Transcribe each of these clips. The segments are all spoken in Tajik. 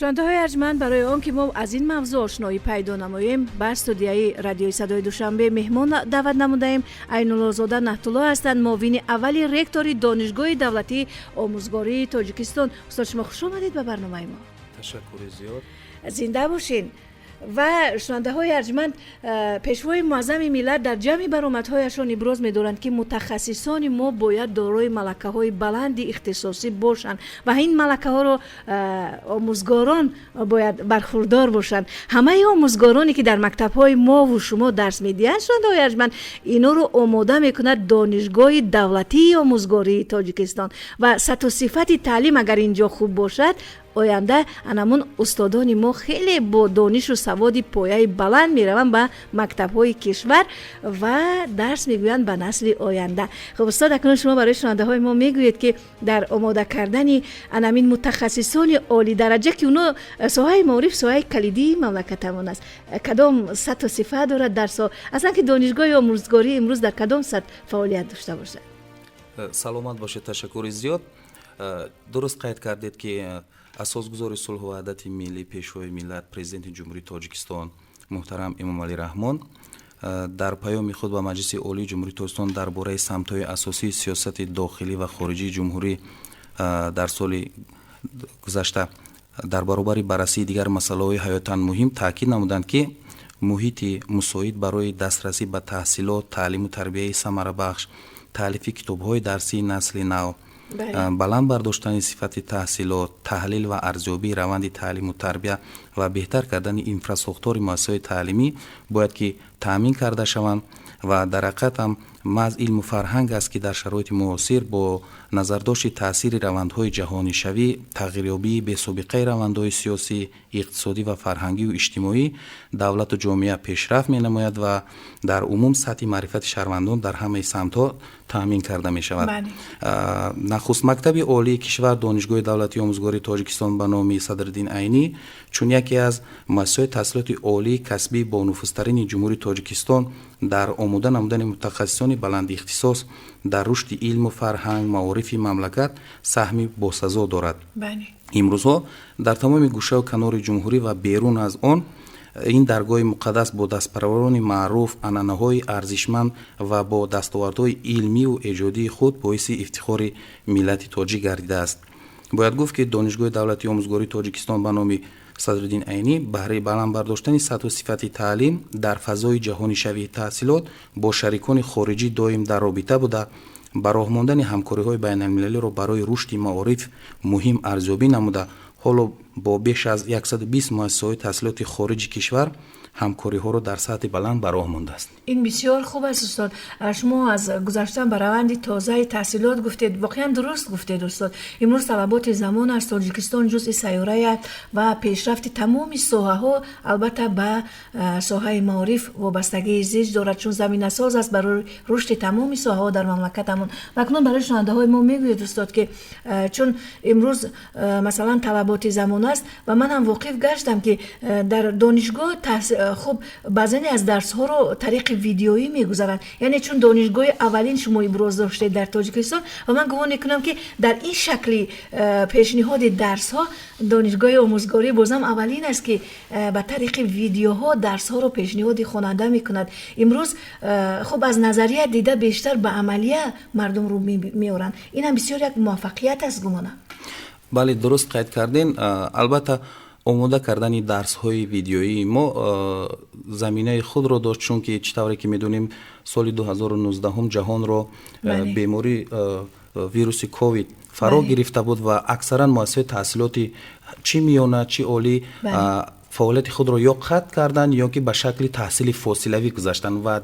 Шунавандаҳои арҷманд, барои он ки мо аз ин мавзӯъ ошноӣ пайдо намоем, ба студияи радиои Садои Душанбе меҳмон даъват намудаем. Айнуллозода Наҳтулло ҳастанд, муовини аввали ректори Донишгоҳи давлатии омӯзгории Тоҷикистон. Устод, шумо хуш омадед ба барномаи мо. Ташаккури зиёд. Зинда бошин. Ва шунавандаҳои арҷманд, Пешвои муаззами миллат дар ҷамъи баромадҳояшон иброз медоранд, ки мутахассисони мо бояд дорои малакаҳои баланди ихтисосӣ бошанд ва ин малакаҳоро омӯзгорон бояд бархурдор бошанд. Ҳамаи омӯзгороне, ки дар мактабҳои мову шумо дарс медиҳанд, шунавандаҳои арҷманд, инҳоро омода мекунад Донишгоҳи давлатии омӯзгории Тоҷикистон. Ва сатҳу сифати таълим агар ин ҷо хуб бошад, оянда анамун устодони мо хеле бо донишу саводи пояи баланд мераванд ба мактабҳои кишвар ва дарс мегӯянд ба насли оянда. Хуб, устод, акнун шумо барои шунавандаҳои мо мегӯед, ки дар омода кардани анамин мутахассисони олидараҷа, ки оно соҳаи маориф соҳаи калидии мамлакатамон аст, кадом сатҳу сифат дорад дарсҳо, аслан ки донишгоҳи омӯзгорӣ имрӯз дар кадом сатҳ фаъолият дошта бошад? Саломат бошед, ташаккури зиёд. Дуруст қайд кардед, ки асосгузори сулҳу ваҳдати миллӣ, Пешвои миллат, Президенти Ҷумҳурии Тоҷикистон муҳтарам Эмомалӣ Раҳмон дар паёми худ ба Маҷлиси Олии Ҷумҳурии Тоҷикистон дар бораи самтҳои асосии сиёсати дохилӣ ва хориҷии ҷумҳурӣ дар соли гузашта дар баробари баррасии дигар масъалаҳои ҳаётан муҳим таъкид намуданд, ки муҳити мусоид барои дастрасӣ ба таҳсилот, таълиму тарбияи самарабахш, таълифи китобҳои дарсии насли нав, баланд бардоштани сифати таҳсилот, таҳлил ва арзёбии раванди таълиму тарбия ва беҳтар кардани инфрасохтори муассисаҳои таълимӣ бояд ки таъмин карда шаванд. Ва дар ҳақиқат ҳам маҳз илму фарҳанг аст, ки дар шароити муосир бо назардошти таъсири равандҳои ҷаҳонишавӣ, тағйирёбии бесобиқаи равандҳои сиёсӣ, иқтисодӣ ва фарҳангию иҷтимоӣ давлату ҷомеа пешрафт менамояд ва дар умум сатҳи маърифати шаҳрвандон дар ҳамаи самтҳо таъмин карда мешавад. Нахуст мактаби олии кишвар, Донишгоҳи давлатии омӯзгории Тоҷикистон ба номи Садриддин Айнӣ, чун яке аз муассисаҳои таҳсилоти олии касбии бонуфузтарини Ҷумҳурии Тоҷикистон дар омода намудани мутахассисони баландихтисос дар рушди илму фарҳанг, маорифи мамлакат саҳми босазо дорад. Имрӯзҳо дар тамоми гӯшаву канори ҷумҳурӣ ва берун аз он ин даргоҳи муқаддас бо дастпарварони маъруф, анъанаҳои арзишманд ва бо дастовардҳои илмию эҷодии худ боиси ифтихори миллати тоҷик гардидааст. Бояд гуфт, ки Донишгоҳи давлатии омӯзгории Тоҷикистон ба номи Садриддин Айнӣ баҳри баланд бардоштани сатҳу сифати таълим дар фазои ҷаҳонишавии таҳсилот бо шарикони хориҷӣ доим дар робита буда, ба роҳ мондани ҳамкориҳои байналмилалиро барои рушди маориф муҳим арзёбӣ намуда, ҳоло бо беш аз 120 муассисаҳои таҳсилоти хориҷи кишвар ҳамкориҳоро дар сатҳи баланд ба роҳ мондааст. Ин бисёр хуб аст, устод. Шумо аз гузаштан ба раванди тозаи таҳсилот гуфтед. Воқеан дуруст гуфтед, устод. Имрӯз талаботи замон аст. Тоҷикистон ҷузъи сайёраят ва пешрафти тамоми соҳаҳо албатта ба соҳаи маориф вобастагии зич дорад, чун заминасоз аст барои рушди тамоми соҳаҳо дар мамлакатамон. Ва акнун барои шунавандаҳои мо мегӯед, устод, ки чун имрӯз, масалан, талаботи замон аст ва ман ҳам воқиф гаштам, ки дар донишгоҳ, хуб, баъзане аз дарсҳоро тариқи видеоӣ мегузаранд. Яъне чун донишгоҳи аввалин шумо иброз доштед дар Тоҷикистон ва ман гумон мекунам, ки дар ин шакли пешниҳоди дарсҳо донишгоҳи омӯзгорӣ бозам аввалин аст, ки ба тариқи видеоҳо дарсҳоро пешниҳоди хонанда мекунад. Имрӯз, хуб, аз назария дида бештар ба амалия мардум рӯ меоранд. Инам бисёр як муваффақият аст, гумонам. Бале, дуруст қайд кардем. Албатта, омода кардани дарсҳои видеоии мо заминаи худро дошт, чунки чӣ тавре ки медонем, соли 2019 ҷаҳонро беморӣ вируси ковид фаро гирифта буд ва аксаран муассисаҳои таҳсилоти чӣ миёна, чӣ олӣ фаъолияти худро ё қатъ карданд, ё ки ба шакли таҳсили фосилавӣ гузаштанд. Ва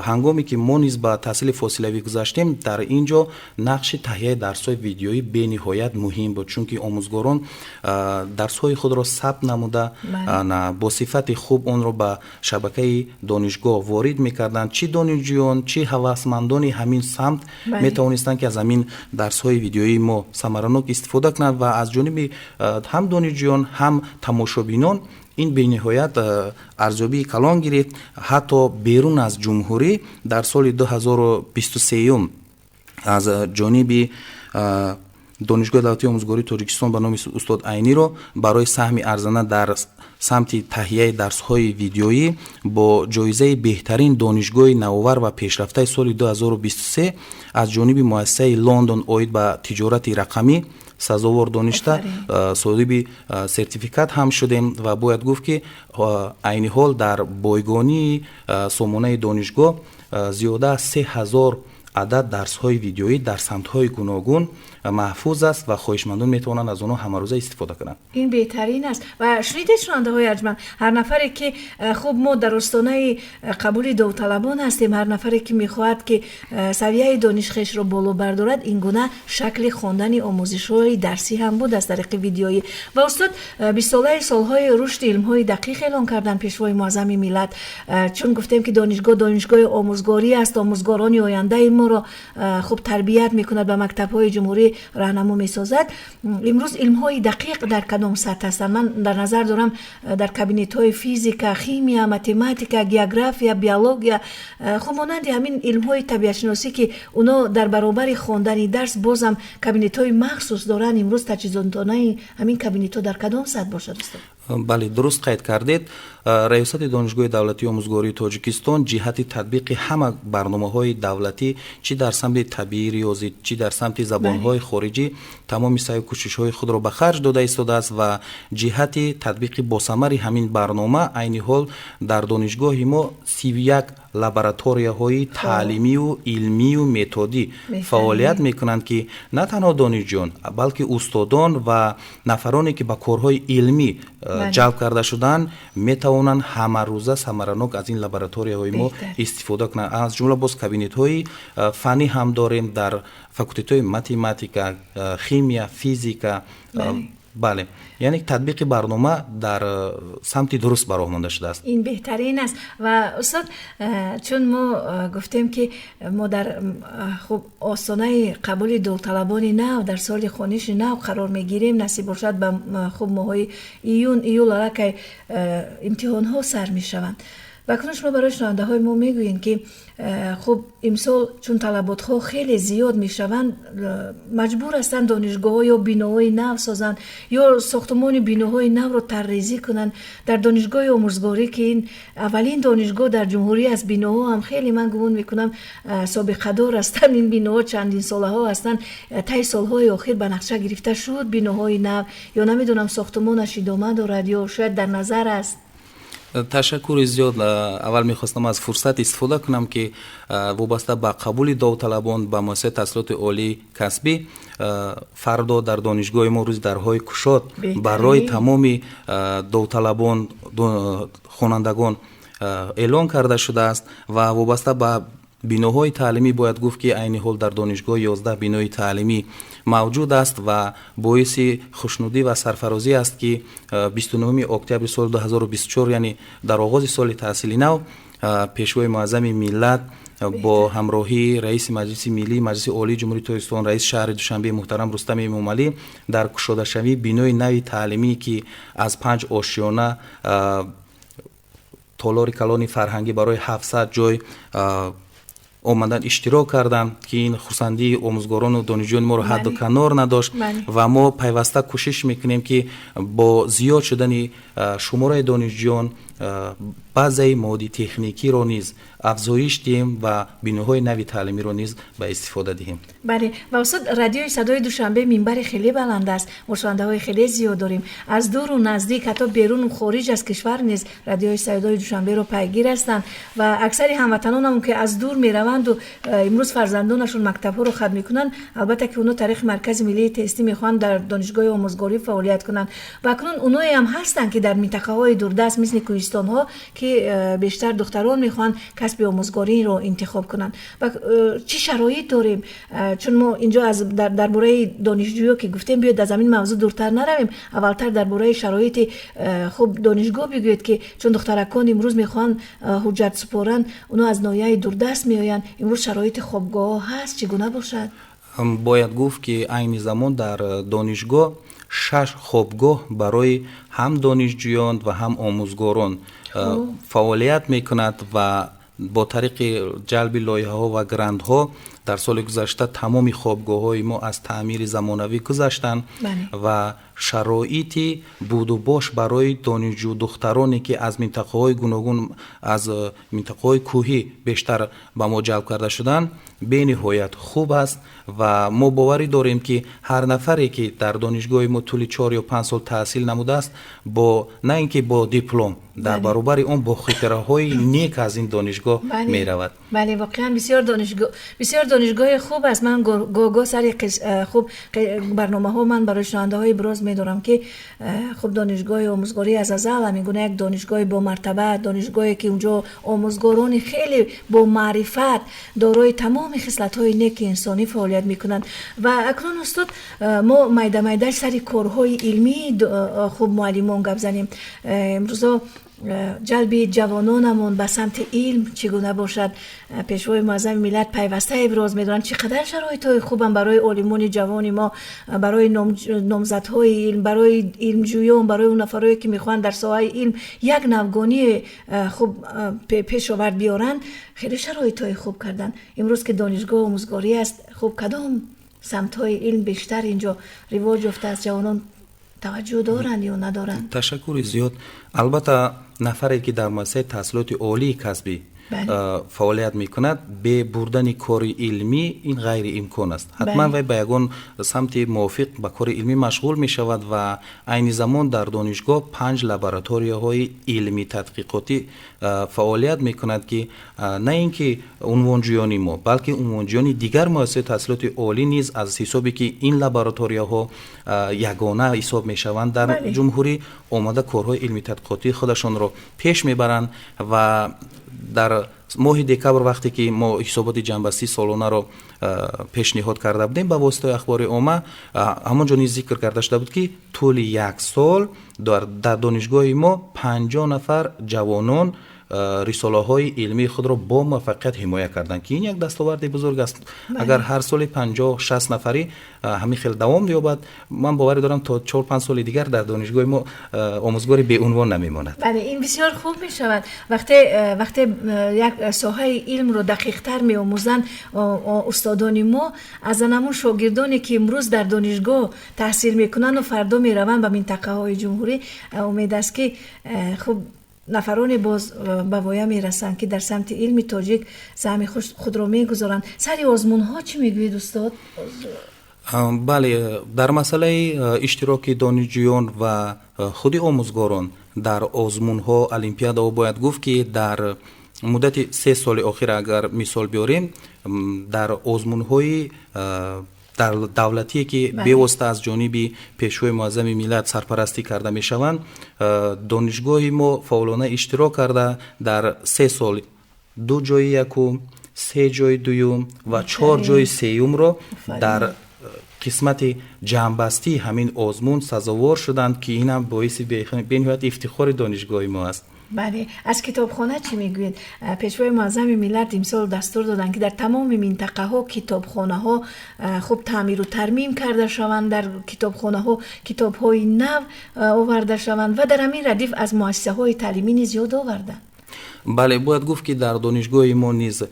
ҳангоме ки мо низ ба таҳсили фосилавӣ гузаштем, дар ин ҷо нақши таҳияи дарсҳои видеоӣ бениҳоят муҳим буд, чунки омӯзгорон дарсҳои худро сабт намуда, бо сифати хуб онро ба шабакаи донишгоҳ ворид мекарданд. Чӣ донишҷӯён, чӣ ҳавасмандони ҳамин самт метавонистанд, ки аз ҳамин дарсҳои видеоии мо самаранок истифода кунанд ва аз ҷониби ҳам донишҷӯён, ҳам тамошобинон ин бениҳоят арзёбии калон гирифт. Ҳатто берун аз ҷумҳурӣ дар соли 2023 аз ҷониби Донишгоҳи давлатии омӯзгории Тоҷикистон ба номи устод Айниро барои саҳми арзанда дар самти таҳияи дарсҳои видеоӣ бо ҷоизаи беҳтарин донишгоҳи навовар ва пешрафтаи соли 2023 аз ҷониби муассисаи Лондон оид ба тиҷорати рақамӣ сазовор дониста, соҳиби сертификат ҳам шудем. Ва бояд гуфт, ки айни ҳол дар бойгонии сомонаи донишгоҳ зиёда аз 3000 адад дарсҳои видеоӣ дар самтҳои гуногун маҳфуз аст ва хоҳишмандон метавонанд аз онҳо ҳамарӯза истифода кунанд. Ин беҳтарин аст. Ва шунидед, шунавандаҳои арҷманд, ҳар нафаре ки хуб, мо дар остонаи қабули довталабон ҳастем, ҳар нафаре ки мехоҳад, ки савияи дониши хешро боло бардорад, ин гуна шакли хондани омӯзишҳои дарсӣ ҳам буд аз тариқи видеоӣ. Ва устод, бистсолаи солҳои рушди илмҳои дақиқ эълон кардан Пешвои муаззами миллат. Чун гуфтем, ки донишгоҳ донишгоҳи омӯзгорӣ аст, омӯзгорони ояндаи моро хуб тарбият мекунад, ба мактабҳои ҷумҳурӣ раҳнамо месозад. Имрӯз илмҳои дақиқ дар кадом сатҳ ҳастанд? Ман дар назар дорам дар кабинетҳои физика, химия, математика, география, биология, хуб, монанди ҳамин илмҳои табиатшиносӣ, ки оно дар баробари хондани дарс бозам кабинетҳои махсус доранд. Имрӯз таҷҳизотонаи ҳамин кабинетҳо дар кадом сатҳ бошад, устод? Бале, дуруст қайд кардед. Раёсати Донишгоҳи давлатии омӯзгории Тоҷикистон ҷиҳати татбиқи ҳама барномаҳои давлатӣ, чӣ дар самти табиӣ, риёзӣ, чӣ дар самти забонҳои хориҷӣ, тамоми саъю кӯшишҳои худро ба харҷ дода истодааст. Ва ҷиҳати татбиқи босамари ҳамин барнома айни ҳол дар донишгоҳи мо 31 лабораторияҳои таълимию илмию методӣ фаъолият мекунанд, ки на танҳо донишҷӯён, балки устодон ва нафароне, ки ба корҳои илмӣ ҷалб карда шудаанд, метавонанд ҳамарӯза самаранок аз ин лабораторияҳои мо истифода кунанд. Аз ҷумла боз кабинетҳои фаннӣ ҳам дорем дар факултетҳои математика, химия, физика. Бале, яъне татбиқи барнома дар самти дуруст ба роҳ монда шудааст. Ин беҳтарин аст. Ва устод, чун мо гуфтем, ки мо дар хуб остонаи қабули довталабони нав дар соли хониши нав қарор мегирем, насиб бошад, ба хуб моҳҳои июн, июл аллакай имтиҳонҳо сар мешаванд. Ва акнун шумо барои шунавандаҳои мо мегӯед, ки хуб, имсол чун талаботҳо хеле зиёд мешаванд, маҷбур ҳастанд донишгоҳҳо ё биноҳои нав созанд, ё сохтумони биноҳои навро таррезӣ кунанд. Дар донишгоҳи омӯзгорӣ, ки ин аввалин донишгоҳ дар ҷумҳурӣ аст, биноҳо ҳам хеле, ман гумон мекунам, собиқадор ҳастанд. Ин биноҳо чандин солаҳо ҳастанд. Таи солҳои охир ба нақша гирифта шуд биноҳои нав ё намедонам, сохтумонаш идома дорад ё шояд дар назар аст? Ташаккури зиёд. Аввал мехостам аз фурсат истифода кунам, ки вобаста ба қабули довталабон ба муассисаи таҳсилоти олии касбӣ фардо дар донишгоҳи мо рӯзи дарҳои кушод барои тамоми довталабон, хонандагон эълон карда шудааст. Ва вобаста ба биноҳои таълимӣ бояд гуфт, ки айни ҳол дар донишгоҳ 11 бинои таълимӣ мавҷуд аст. Ва боиси хушнудӣ ва сарфарозӣ аст, ки 29 октябри соли 2024, яъне дар оғози соли таҳсили нав, Пешвои муаззами миллат бо ҳамроҳии раиси Маҷлиси миллӣ, Маҷлиси Олии Ҷумҳурии Тоҷикистон, раиси шаҳри Душанбе муҳтарам Рустами Эмомалӣ дар кушодашавии бинои нави таълимӣ, ки аз панҷ ошёна, толори калони фарҳангӣ барои 700 ҷой омадан иштирок карданд, ки ин хурсандии омӯзгорону донишҷӯёни моро ҳадду канор надошт. Ва мо пайваста кӯшиш мекунем, ки бо зиёд шудани шумораи донишҷӯён базаи моддӣ техникиро низ афзоиш диҳем ва биноҳои нави таълимиро низ ба истифода диҳем. Бале, ва устод, Радиои Садои Душанбе минбари хеле баланд аст, мо шунавандаҳои хеле зиёд дорем аз дуру наздик, ҳатто беруну хориҷ аз кишвар низ Радиои Садои Душанберо пайгир ҳастанд. Ва аксари ҳамватанонамон, ки аз дур мераванду имрӯз фарзандонашон мактабҳоро хатм мекунанд, албатта ки онҳо тариқи Маркази миллии тестӣ мехоҳанд дар донишгоҳи омӯзгорӣ фаъолият кунанд. Ва акнун оное ҳам ҳастанд, ки дар минтақаҳои дурдаст, мисли кӯҳистонҳо, ки бештар духтарон мехоҳанд касби омӯзгориро интихоб кунанд. Ва чӣ шароит дорем? Чун мо инҷо дар бораи донишҷӯё ки гуфтем, биёед аз ҳамин мавзӯъ дуртар наравем, аввалтар дар бораи шароити хуб донишгоҳ бигӯед, ки чун духтаракон имрӯз мехоҳанд ҳуҷҷат супоранд, онҳо аз ноҳияи дурдаст меоянд, имрӯз шароити хобгоҳҳо ҳаст, чӣ гуна бошад? Бояд гуфт, ки айни замон дар донишгоҳ шаш хобгоҳ барои ҳам донишҷӯён ва ҳам омӯзгорон фаъолият мекунад ва бо тариқи ҷалби лоиҳаҳо ва грантҳо Дар соли гузашта тамоми хобгоҳҳои мо аз таъмири замонавӣ гузаштанд ва шароити будубош барои донишҷӯ духтароне, ки аз минтақаҳои гуногун, аз минтақаҳои кӯҳӣ бештар ба мо ҷалб карда шуданд, бениҳоят хуб аст. Ва мо боварӣ дорем, ки ҳар нафаре, ки дар донишгоҳи мо тӯли 4 ё 5 сол таҳсил намудааст, бо на ин ки бо диплом, дар баробари он бо хотираҳои нек аз ин донишгоҳ меравад. Бале, воқеан бисёр донишгоҳи хуб аст. Ман гоҳ-гоҳ сари хуб барномаҳо ман барои шунавандаҳо иброз медорам, ки хуб, донишгоҳи омӯзгорӣ аз азал ҳамин гуна як донишгоҳи бомартаба, донишгоҳе, ки унҷо омӯзгорони хеле бомаърифат, дорои тамоми хислатҳои неки инсонӣ фаъолият мекунанд. Ва акнун, устод, мо майда майда сари корҳои илмии хуб муаллимон гап занем. Имрӯзо ҷалби ҷавононамон ба самти илм чӣ гуна бошад? Пешвои муаззами миллат пайваста иброз медоранд, чӣ қадар шароитҳои хубам барои олимони ҷавони мо, барои номзадҳои илм, барои илмҷӯён, барои он нафарое, ки мехоҳанд дар соҳаи илм як навгонии хуб пешовард биёранд, хеле шароитҳои хуб карданд. Имрӯз ки донишгоҳ омӯзгорӣ аст, хуб, кадом самтҳои илм бештар инҷо ривоҷ ёфтааст? Ҷавонон таваҷҷӯҳ доранд ё надоранд? Ташаккури зиёд. Албатта, нафаре, ки дар муассисаи таҳсилоти олии касбӣ фаъолият мекунад, бе бурдани кори илмӣ ин ғайриимкон аст. Ҳатман вай ба ягон самти мувофиқ ба кори илмӣ машғул мешавад. Ва айни замон дар донишгоҳ панҷ лабораторияҳои илмӣ тадқиқотӣ фаъолият мекунад, ки на ин ки унвонҷӯёни мо, балки унвонҷӯёни дигар муассисаи таҳсилоти олӣ низ, аз ҳисобе ки ин лабораторияҳо ягона ҳисоб мешаванд дар ҷумҳурӣ, омада корҳои илмӣ тадқиқотии худашонро пеш мебаранд. Ва дар моҳи декабр, вақте ки мо ҳисоботи ҷамъбастии солонаро пешниҳод карда будем ба воситаи ахбори омма, ҳамон ҷо низ зикр карда шуда буд, ки тӯли як сол дар донишгоҳи мо 50 нафар ҷавонон рисолаҳои илмии худро бо муваффақият ҳимоя карданд, ки ин як дастоварди бузург аст. Агар ҳар соли 50-60 нафарӣ ҳамин хел давом ёбад, ман боварӣ дорам, то 4-5 соли дигар дар донишгоҳи мо омӯзгори беунвон намемонад. Бале, ин бисёр хуб мешавад. Вақте як соҳаи илмро дақиқтар меомӯзанд устодони мо, аз анамун шогирдоне, ки имрӯз дар донишгоҳ таҳсил мекунанду фардо мераванд ба минтақаҳои ҷумҳурӣ, умед аст, ки хуб нафароне боз ба воя мерасанд, ки дар самти илми тоҷик саҳми худро мегузоранд. Сари озмунҳо чӣ мегӯед, устод? Бале, дар масъалаи иштироки донишҷӯён ва худи омӯзгорон дар озмунҳо, олимпиадаҳо бояд гуфт, ки дар муддати 3 соли охир, агар мисол биёрем, дар озмунҳои давлатие, ки бевосита аз ҷониби Пешвои муаззами миллат сарпарастӣ карда мешаванд, донишгоҳи мо фаъолона иштирок карда, дар 3 сол ду ҷои якум, се ҷои дуюм ва чор ҷои сеюмро дар қисмати ҷамъбастии ҳамин озмун сазовор шуданд, ки инам боиси бениҳоят ифтихори донишгоҳи мо аст. Бале, аз китобхона чӣ мегӯед? Пешвои муаззами миллат имсол дастур доданд, ки дар тамоми минтақаҳо китобхонаҳо хуб таъмиру тармим карда шаванд, дар китобхонаҳо китобҳои нав оварда шаванд ва дар ҳамин радиф аз муассисаҳои таълимӣ низ ёд оварданд. Бале, бояд гуфт, ки дар донишгоҳи мо низ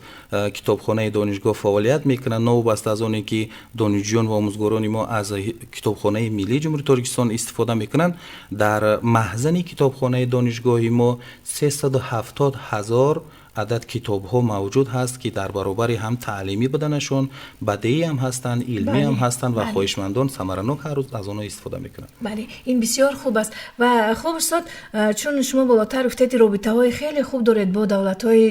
китобхонаи донишгоҳ фаъолият мекунад. Новобаста аз оне ки донишҷӯён ва омӯзгорони мо аз китобхонаи миллии Ҷумҳурии Тоҷикистон истифода мекунанд, дар маҳзани китобхонаи донишгоҳи мо 370 ҳазор адад китобҳо мавҷуд ҳаст, ки дар баробари ҳам таълимӣ буданашон бадеӣ ҳам ҳастанд, илмӣ ҳам ҳастанд ва хоҳишмандон самаранок ҳар рӯз аз онҳо истифода мекунанд. Бале, ин бисёр хуб аст. Ва хуб, устод, чун шумо болотар гуфтед, робитаҳои хеле хуб доред бо давлатҳои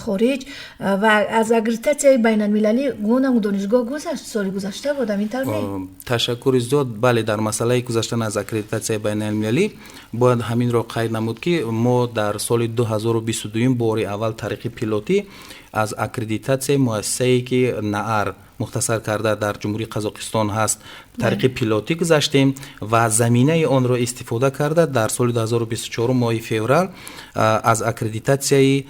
хориҷ ва аз аккредитатсияи байналмилалӣ гумонам донишгоҳ гузашт, соли гузашта буд, ҳамин тавр не? Ташаккури зиёд. Бале, дар масъалаи гузаштан аз аккредитатсияи байналмилалӣ бояд ҳаминро қайд намуд, ки мо дар соли 2022 бори аввал тариқи пилотӣ аз аккредитатсияи муассисае, ки НААР мухтасар карда, дар Ҷумҳурии Қазоқистон ҳаст, тариқи пилотӣ гузаштем ва заминаи онро истифода карда, дар соли 2024 моҳи феврал аз аккредитатсияи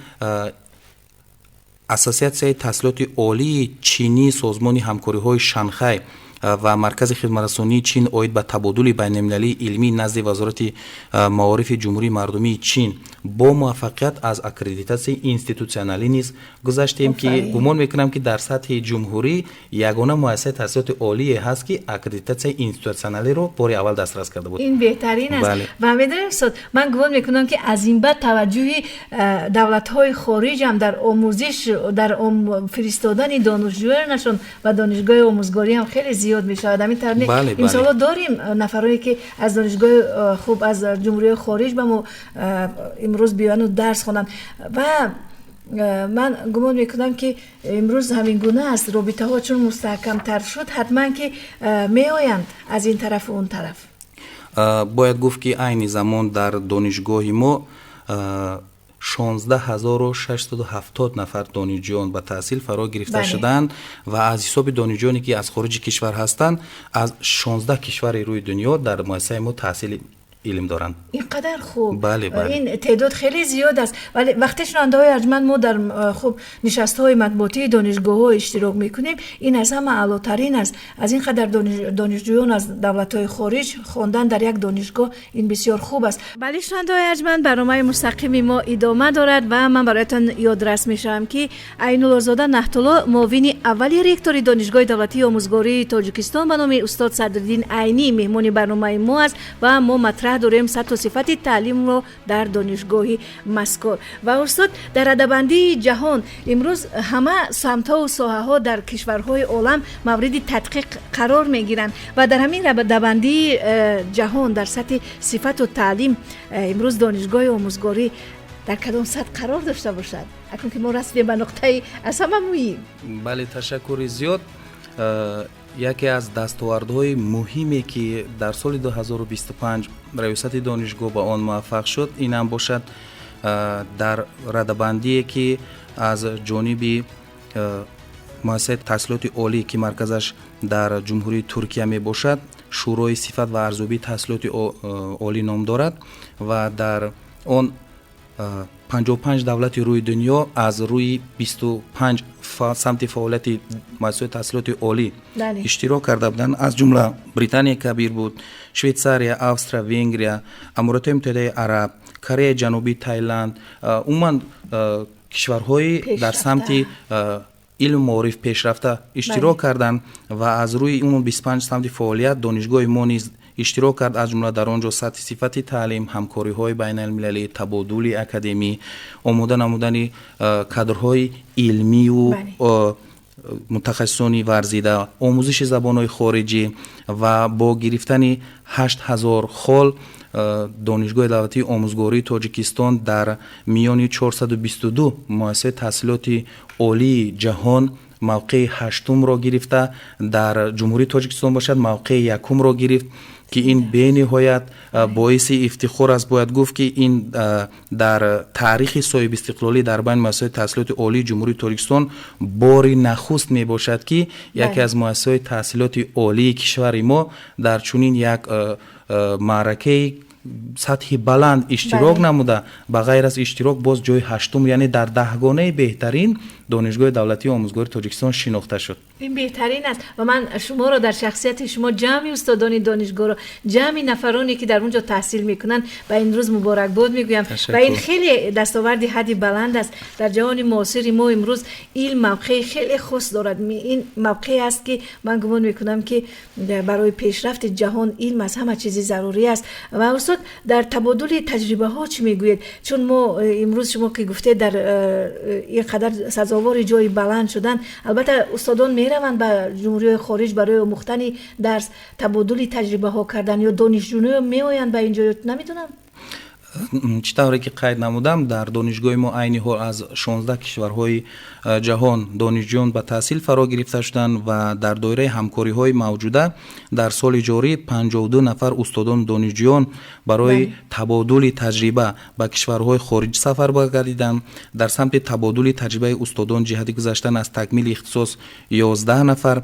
Ассотсиатсияи таҳсилоти олии чинӣ, Созмони ҳамкориҳои Шанхай Ва Маркази хидматрасонии Чин оид ба табодули байналмилалии илмӣ назди Вазорати маорифи Ҷумҳурии Мардумии Чин бо муваффақият аз аккредитатсияи институтсионалӣ низ гузаштем, ки гумон мекунам, ки дар сатҳи ҷумҳурӣ ягона муассисаи таҳсилоти олие ҳаст, ки аккредитатсияи институтсионалиро бори аввал дастрас карда буд. Ин беҳтарин аст. Ва медонем, устод, ман гумон мекунам, ки аз ин баъд таваҷҷӯҳи давлатҳои хориҷ ҳам дар омӯзиш, дар фиристодани донишҷӯёнашон ба донишгоҳи омӯзгорӣ ҳам хеле зиёд мешавад. Ҳамин тавр? Имсоло дорем нафарое, ки аз донишгоҳи хуб, аз ҷумҳуриҳои хориҷ ба мо имрӯз биёяну дарс хонанд. Ва ман гумон мекунам, ки имрӯз ҳамин гуна аст, робитаҳо чун мустаҳкамтар шуд, ҳатман ки меоянд аз ин тарафу он тараф. Бояд гуфт, ки айни замон дар донишгоҳи мо 16 670 нафар донишҷӯён ба таҳсил фаро гирифта шуданд ва аз ҳисоби донишҷӯёне, ки аз хориҷи кишвар ҳастанд, аз 16 кишвари рӯи дунё дар муассисаи мо таҳсили илм доранд. Ин қадар хуб. Бале, бале. Ин теъдод хеле зиёд аст. Вале вақте, шунавандаҳои арҷманд, мо дар хуб нишастҳои матбуотии донишгоҳҳо иштирок мекунем, ин аз ҳама аълотарин аст. Аз ин қадар донишҷӯён аз давлатҳои хориҷ хондан дар як донишгоҳ, ин бисёр хуб аст. Бале, шунавандаҳои арҷманд, барномаи мустақими мо идома дорад ва ман бароятон ёдрас мешавам, ки Айнуллозода Наҳтулло, муовини аввали ректори Донишгоҳи давлатии омӯзгории Тоҷикистон ба номи устод Садриддин Айнӣ меҳмони барномаи мо аст ва мо матраҳ дорем сатҳу сифати таълимро дар донишгоҳи мазкур. Ва устод, дар радабандии ҷаҳон имрӯз ҳама самтҳову соҳаҳо дар кишварҳои олам мавриди тадқиқ қарор мегиранд ва дар ҳамин радабандии ҷаҳон дар сатҳи сифату таълим имрӯз донишгоҳи омӯзгорӣ дар кадом сатҳ қарор дошта бошад, акнун ки мо расидем ба нуқтаи аз ҳама муҳим? Бале, ташаккури зиёд. Яке аз дастовардҳои муҳиме, ки дар соли 2025 раёсати донишгоҳ ба он муваффақ шуд, инам бошад дар радабандие, ки аз ҷониби муассисаи таҳсилоти олӣ, ки марказаш дар Ҷумҳурии Туркия мебошад, Шӯрои сифат ва арзёбии таҳсилоти олӣ ном дорад ва дар он 55 давлати рӯи дунё аз рӯи 25 самти фаъолияти муассисаҳои таҳсилоти олӣ иштирок карда буданд. Аз ҷумла Британияи Кабир буд, Швейтсария, Австрия, Венгрия, Аморатҳои Муттаҳидаи Араб, Кореяи Ҷанубӣ, Таиланд, умуман кишварҳои дар самти илму маориф пешрафта иштирок карданд. Ва аз рӯи умум 25 самти фаъолият донишгоҳи мо низ иштирок кард. Аз ҷумла дар он ҷо сатҳи сифати таълим, ҳамкориҳои байналмилалӣ, табодули академӣ, омода намудани кадрҳои илмию мутахассисони варзида, омӯзиши забонҳои хориҷӣ ва бо гирифтани 8000 хол Донишгоҳи давлатии омӯзгории Тоҷикистон дар миёни 422 муассисаи таҳсилоти олии ҷаҳон мавқеи ҳаштумро гирифта, дар Ҷумҳурии Тоҷикистон бошад, мавқеи якумро гирифт, ки ин бениҳоят боиси ифтихор аст. Бояд гуфт, ки ин дар таърихи соҳибистиқлолӣ дар байни муассисаҳои таҳсилоти олии Ҷумҳурии Тоҷикистон бори нахуст мебошад, ки яке аз муассисаҳои таҳсилоти олии кишвари мо дар чунин як маъракаи сатҳи баланд иштирок намуда, ба ғайр аз иштирок боз ҷои ҳаштум, яъне дар даҳгонаи беҳтарин Донишгоҳи давлатии омӯзгории Тоҷикистон шинохта шуд. Ин беҳтарин аст ва ман шуморо, дар шахсияти шумо ҷамъи устодони донишгоҳро, ҷамъи нафароне, ки дар он ҷо таҳсил мекунанд, ба ин рӯз муборакбод мегӯям. Ва ин хеле дастоварди ҳадди баланд аст. Дар ҷаҳони муосири мо имрӯз илм мавқеи хеле хос дорад. Ин мавқее аст, ки ман гумон мекунам, ки барои пешрафти ҷаҳон илм аз ҳама чизи зарурӣ аст. Ва устод, дар табодули таҷрибаҳо чӣ мегӯед? Чун мо имрӯз, шумо ки гуфтед, дар ин қадар сазовори ҷои баланд шудан, албатта устодон мераванд ба ҷумҳуриҳои хориҷ барои омӯхтани дарс, табодули таҷрибаҳо кардан, ё донишҷӯё меоянд ба ин ҷо, намедонам. Чӣ тавре ки қайд намудам, дар донишгоҳи мо айни ҳол аз 16 кишварҳои ҷаҳон донишҷӯён ба таҳсил фаро гирифта шуданд ва дар доираи ҳамкориҳои мавҷуда дар соли ҷорӣ 52 нафар устодону донишҷӯён барои табодули таҷриба ба кишварҳои хориҷ сафар гардиданд. Дар самти табодули таҷрибаи устодон ҷиҳати гузаштан аз такмили ихтисос 11 нафар,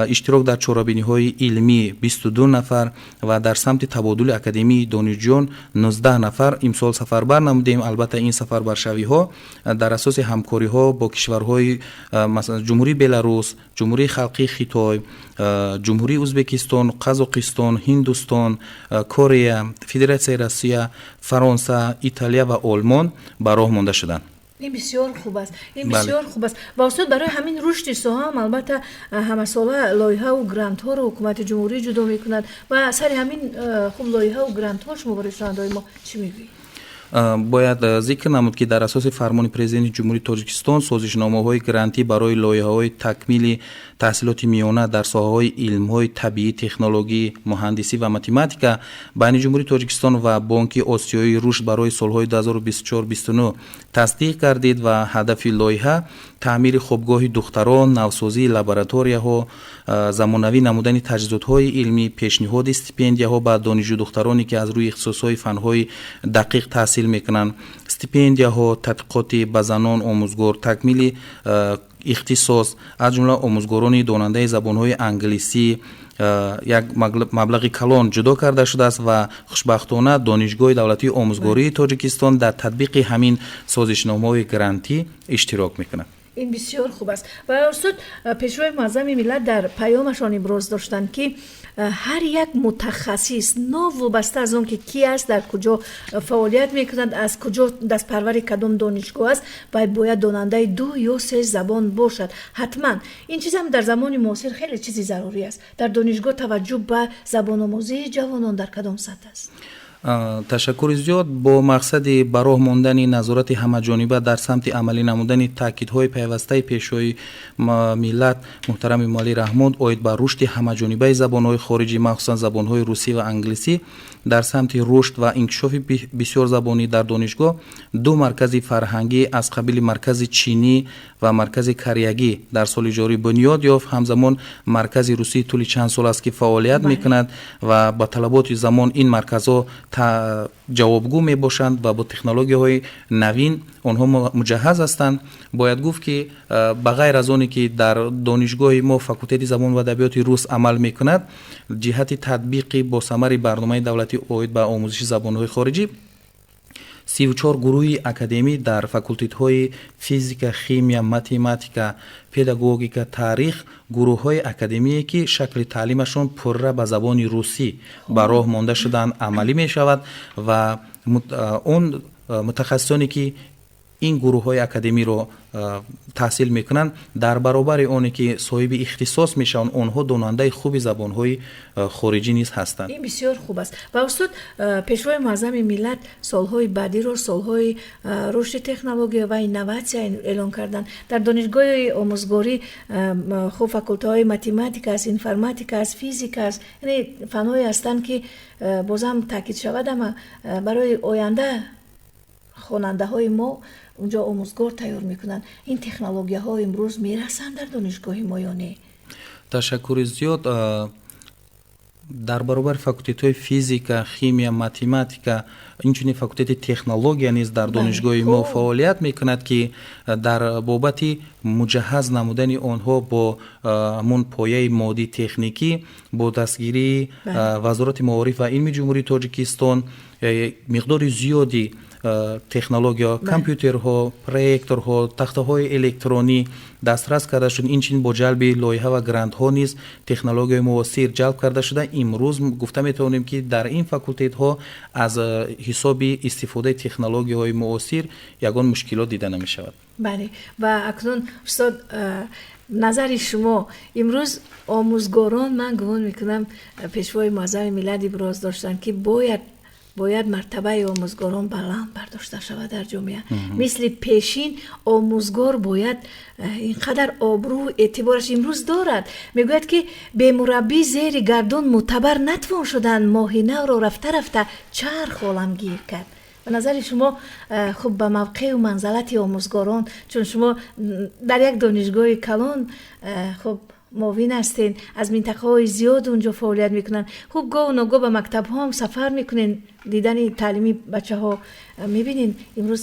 иштирок дар чорабиниҳои илмӣ 22 нафар ва дар самти табодули академии донишҷӯён 19 нафар. Кишвар имсол сафарбар намудем. Албатта, ин сафарбаршавиҳо дар асоси ҳамкориҳо бо кишварҳои, масалан, Ҷумҳурии Беларус, Ҷумҳурии Халқии Хитой, Ҷумҳурии Ӯзбекистон, Қазоқистон, Ҳиндустон, Корея, Федератсияи Россия, Фаронса, Италия ва Олмон ба роҳ монда шуданд. Ин бисёр хуб аст, ин бисёр хуб аст. Ва, устод, барои ҳамин рушди соҳаам, албатта, ҳамасола лоиҳаву грантҳоро ҳукумати ҷумҳурӣ ҷудо мекунад. Ва сари ҳамин, хуб, лоиҳаву грантҳо шумо барои шунавандаҳои мо чӣ мегӯед? Бояд зикр намуд, ки дар асоси фармони Президенти Ҷумҳурии Тоҷикистон созишномаҳои грантӣ барои лоиҳаҳои такмили таҳсилоти миёна дар соҳаҳои илмҳои табиӣ, технологӣ, муҳандисӣ ва математика байни Ҷумҳурии Тоҷикистон ва Бонки Осиёии рушд барои солҳои 2024-29 тасдиқ гардид ва ҳадафи лоиҳа таъмири хобгоҳи духтарон, навсозии лабораторияҳо, замонавӣ намудани таҷҳизотҳои илмӣ, пешниҳоди стипендияҳо ба донишҷӯ духтароне, ки аз рӯи ихтисосҳои фанҳои дақиқ таҳсил мекунанд, стипендияҳо, тадқиқоти ба занон омӯзгор, такмили ихтисос, аз ҷумла омӯзгорони донандаи забонҳои англисӣ як маблағи калон ҷудо карда шудааст. Ва хушбахтона Донишгоҳи давлатии омӯзгории Тоҷикистон дар татбиқи ҳамин созишномаҳои грантӣ иштирок мекунад. Ин бисёр хуб аст. Ва, устод, Пешвои муаззами миллат дар паёмашон иброз доштанд, ки ҳар як мутахассис, новобаста аз он ки ки аст, дар куҷо фаъолият мекунад, аз куҷо, дастпарвари кадом донишгоҳ аст, вай бояд донандаи ду ё се забон бошад ҳатман. Ин чизам дар замони муосир хеле чизи зарурӣ аст. Дар донишгоҳ таваҷҷӯҳ ба забономӯзии ҷавонон дар кадом сатҳ аст? Ташаккури зиёд. Бо мақсади ба роҳ мондани назорати ҳамаҷониба дар самти амалӣ намудани таъкидҳои пайвастаи Пешвои миллат муҳтарам Эмомалӣ Раҳмон оид ба рушди ҳамаҷонибаи забонҳои хориҷӣ, махсусан забонҳои русӣ ва англисӣ, дар самти рушд ва инкишофи бисёрзабонӣ дар донишгоҳ ду маркази фарҳангӣ аз қабили маркази чинӣ ва маркази кореягӣ дар соли ҷорӣ бунёд ёфт. Ҳамзамон маркази русӣ тӯли чанд сол аст, ки фаъолият мекунад ва ба талаботи замон ин марказҳо ҷавобгӯ мебошанд ва бо технологияҳои навин онҳо муҷаҳҳаз ҳастанд. Бояд гуфт, ки ба ғайр аз оне ки дар донишгоҳи мо факултети забон ва адабиёти рус амал мекунад, ҷиҳати татбиқи босамари барномаи давлатӣ оид ба омӯзиши забонҳои хориҷӣ 34 гурӯҳи академӣ дар факултетҳои физика, химия, математика, педагогика, таърих, гурӯҳҳои академие, ки шакли таълимашон пурра ба забони русӣ ба роҳ монда шудаанд, амалӣ мешавад. Ва он мутахассисоне, ки ин гурӯҳҳои академиро таҳсил мекунанд, дар баробари оне ки соҳиби ихтисос мешаванд, онҳо донандаи хуби забонҳои хориҷӣ низ ҳастанд. Ин бисёр хуб аст. Ва, устод, Пешвои муаззами миллат солҳои баъдиро солҳои рушди технология ва инноватсия эълон карданд. Дар донишгоҳи омӯзгорӣ, хуб, факултаҳои математика аст, информатика аст, физика аст, яъне фанҳое ҳастанд, ки бозам таъкид шавад, ама барои оянда хонандаҳои мо унҷо омӯзгор тайёр мекунанд. Ин технологияҳо имрӯз мерасанд дар донишгоҳи мо ё не? Ташаккури зиёд. Дар баробари факултетҳои физика, химия, математика, инчунин факултети технология низ дар донишгоҳи мо фаъолият мекунад, ки дар бобати муҷаҳҳаз намудани онҳо бо ҳамун пояи моддӣ техникӣ бо дастгирии Вазорати маориф ва илми Ҷумҳурии Тоҷикистон миқдори зиёди технология, компютерҳо, проекторҳо, тахтаҳои электронӣ дастрас карда шуд. Инчунин бо ҷалби лоиҳа ва грантҳо низ технологияи муосир ҷалб карда шуда, имрӯз гуфта метавонем, ки дар ин факултетҳо аз ҳисоби истифодаи технологияҳои муосир ягон мушкилот дида намешавад. Бале, ва акнун, устод, назари шумо, имрӯз омӯзгорон, ман гумон мекунам, Пешвои муаззами миллат иброз доштанд, ки бояд мартабаи омӯзгорон баланд бардошта шавад дар ҷомеа. Мисли пешин омӯзгор бояд ин қадар обрӯ эътибораш имрӯз дорад. Мегӯяд, ки бемураббӣ зери гардун мӯътабар натвон шудан, моҳи навро рафта рафта чарх оламгир кард. Ба назари шумо, хуб, ба мавқеу манзалати омӯзгорон, чун шумо дар як донишгоҳи калон, хуб, муовин ҳастен, аз минтақаҳои зиёд унҷо фаъолият мекунанд, хуб, гоҳу ногоҳ ба мактабҳоам сафар мекунен, дидани таълими бачаҳо мебинен, имрӯз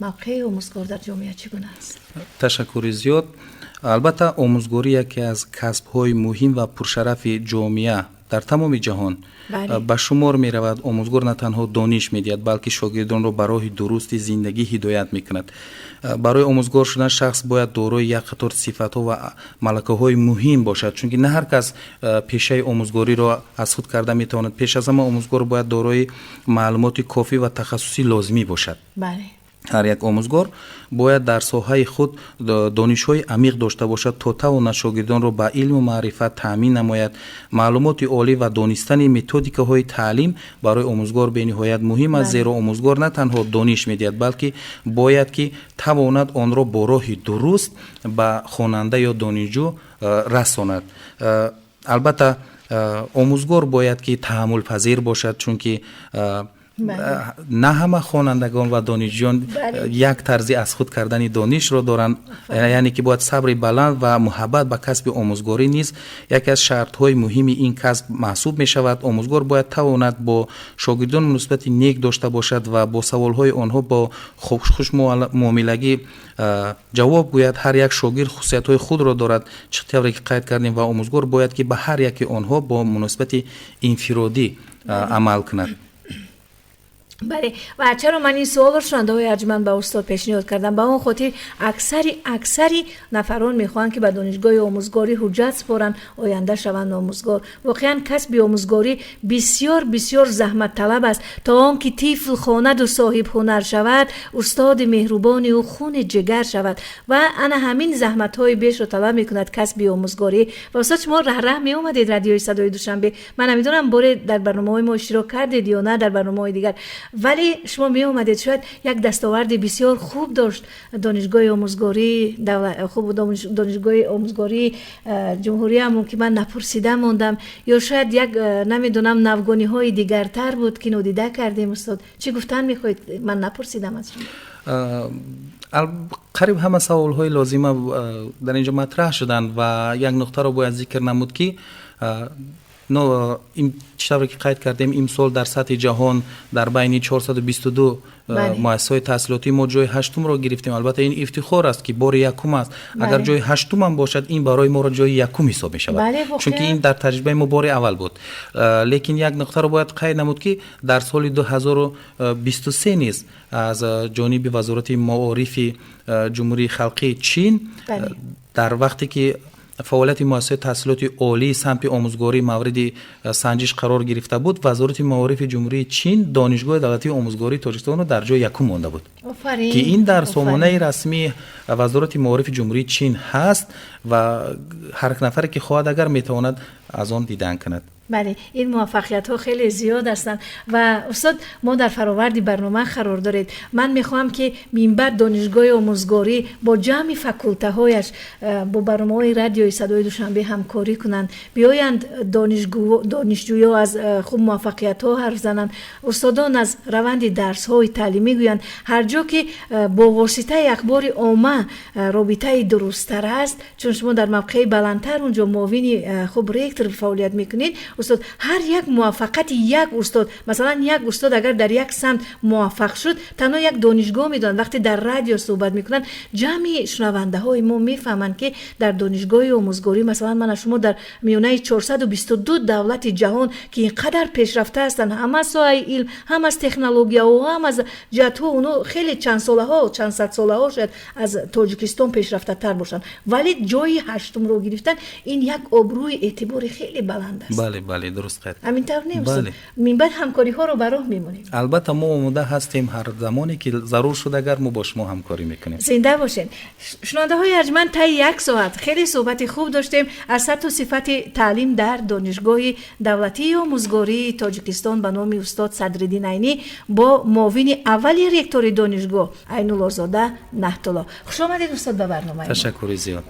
мавқеи омӯзгор дар ҷомеа чӣ гуна аст? Ташаккури зиёд. Албатта, омӯзгорӣ яке аз касбҳои муҳим ва пуршарафи ҷомеа. Дар тамоми ҷаҳон ба шумор меравад. Омӯзгор на танҳо дониш медиҳад, балки шогирдонро ба роҳи дурусти зиндагӣ ҳидоят мекунад. Барои омӯзгор шудан шахс бояд дорои як қатор сифатҳо ва малакаҳои муҳим бошад, чунки на ҳар кас пешаи омӯзгориро аз худ карда метавонад. Пеш аз ҳама, омӯзгор бояд дорои маълумоти кофӣ ва тахассуси лозимӣ бошад. Ҳар як омӯзгор бояд дар соҳаи худ донишҳои амиқ дошта бошад, то тавонад шогирдонро ба илму маърифат таъмин намояд. Маълумоти олӣ ва донистани методикаҳои таълим барои омӯзгор бениҳоят муҳим аст, зеро омӯзгор на танҳо дониш медиҳад, балки бояд ки тавонад онро бо роҳи дуруст ба хонанда ё донишҷӯ расонад. Албатта, омӯзгор бояд ки таҳаммулпазир бошад, чунки на ҳама хонандагон ва донишҷӯён як тарзи аз худ кардани донишро доранд, яъне ки бояд сабри баланд ва муҳаббат ба касби омӯзгорӣ низ яке аз шартҳои муҳими ин касб маҳсуб мешавад. Омӯзгор бояд тавонад бо шогирдон муносибати нек дошта бошад ва бо саволҳои онҳо бо хушмуомилагӣ ҷавоб гӯяд. Ҳар як шогирд хусусиятҳои худро дорад, чӣ тавре ки қайд кардем, ва омӯзгор бояд ки ба ҳар яки онҳо бо муносибати инфиродӣ амал кунад. Бале, ва чаро ман ин суолро, шунавандаҳои арҷманд, ба устод пешниҳод кардам? Ба он хотир, аксари нафарон мехоҳанд, ки ба донишгоҳи омӯзгорӣ ҳуҷҷат супоранд, оянда шаванд омӯзгор. Воқеан, касби омӯзгорӣ бисёр, бисёр заҳматталаб аст. То он ки тифл хонаду соҳибҳунар шавад, устоди меҳрубони ӯ хуни ҷигар шавад. Ва ана ҳамин заҳматҳои бешро талаб мекунад касби омӯзгорӣ. Ва устод, шумо раҳраҳ меомадед радиои Садои Душанбе. Ман намедонам, боре дар барномаҳои мо иштирок кардед ё на дар барномаҳои дигар, вале шумо меомадед. Шояд як дастоварди бисёр хуб дошт донишгоҳи омӯзгории, хуб, донишгоҳи омӯзгории ҷумҳуриямон, ки ман напурсида мондам, ё шояд як намедонам, навгониҳои дигартар буд, ки нодида кардем. Устод, чӣ гуфтан мехоҳед? Ман напурсидам аз шумо. Қариб ҳама саволҳои лозима дар ин ҷо матраҳ шуданд ва як нуқтаро бояд зикр намуд, ки чӣ тавре ки қайд кардем, имсол дар сатҳи ҷаҳон дар байни 422 муассисаҳои таҳсилотӣ мо ҷои ҳаштумро гирифтем. Албатта, ин ифтихор аст, ки бори якум аст. Агар ҷои ҳаштумам бошад, ин барои моро ҷои якум ҳисоб мешавад, чунки ин дар таҷрибаи мо бори аввал буд. Лекин як нуқтаро бояд қайд намуд, ки дар соли 2023 низ аз ҷониби Вазорати маорифи Ҷумҳурии Халқии Чин, дар вақте ки фаъолияти муассисаи таҳсилоти олии самти омӯзгорӣ мавриди санҷиш қарор гирифта буд, Вазорати маорифи Ҷумҳурии Чин Донишгоҳи давлатии омӯзгории Тоҷикистонро дар ҷои якум монда буд, ки ин дар сомонаи расмии Вазорати маорифи Ҷумҳурии Чин ҳаст ва ҳар нафаре ки хоҳад, агар метавонад, аз он дидан кунад. Бале, ин муваффақиятҳо хеле зиёд ҳастанд. Ва устод, мо дар фароварди барнома қарор доред. Ман мехоҳам, ки минбаъд донишгоҳи омӯзгорӣ бо ҷамъи факултаҳояш бо барномаҳои радиои Садои Душанбе ҳамкорӣ кунанд, биёянд, донишҷӯё аз хуб муваффақиятҳо ҳарф зананд, устодон аз раванди дарсҳои таълимӣ гӯянд. Ҳар ҷо ки бо воситаи ахбори омма робитаи дурусттар аст, чун шумо дар мавқеи баландтар унҷо муовини хуб ректор фаъолият мекунед, устод, ҳар як муваффақияти як устод, масалан, як устод агар дар як самт муваффақ шуд, танҳо як донишгоҳ медонад. Вақте дар радио суҳбат мекунанд, ҷамъи шунавандаҳои мо мефаҳманд, ки дар донишгоҳи омӯзгорӣ, масалан, мана шумо дар миёнаи 422 давлати ҷаҳон, ки ин қадар пешрафта ҳастанд ҳам аз соҳаи илм, ҳам аз технологияҳо, ҳам аз ҷиҳатҳо, оно хеле чандсолаҳо, чандсадсолаҳо шояд аз Тоҷикистон пешрафтатар бошанд, вале ҷои ҳаштумро гирифтан, ин як обрӯи эътибори хеле баланд аст. Бале, дуруст қайд. Ҳамин тавр не? Минбаъд ҳамкориҳоро ба роҳ мемонем. Албатта, мо омода ҳастем. Ҳар замоне ки зарур шуд, агар мо бо шумо ҳамкорӣ мекунем. Зинда бошед. Шунавандаҳои арҷманд, таи як соат хеле суҳбати хуб доштем аз сатҳу сифати таълим дар Донишгоҳи давлатии омӯзгории Тоҷикистон ба номи устод Садриддин Айнӣ бо муовини аввали ректори донишгоҳ Айнуллозода Наҳтулло. Хушомадед, устод, ба барномаи. Ташаккури зиёд.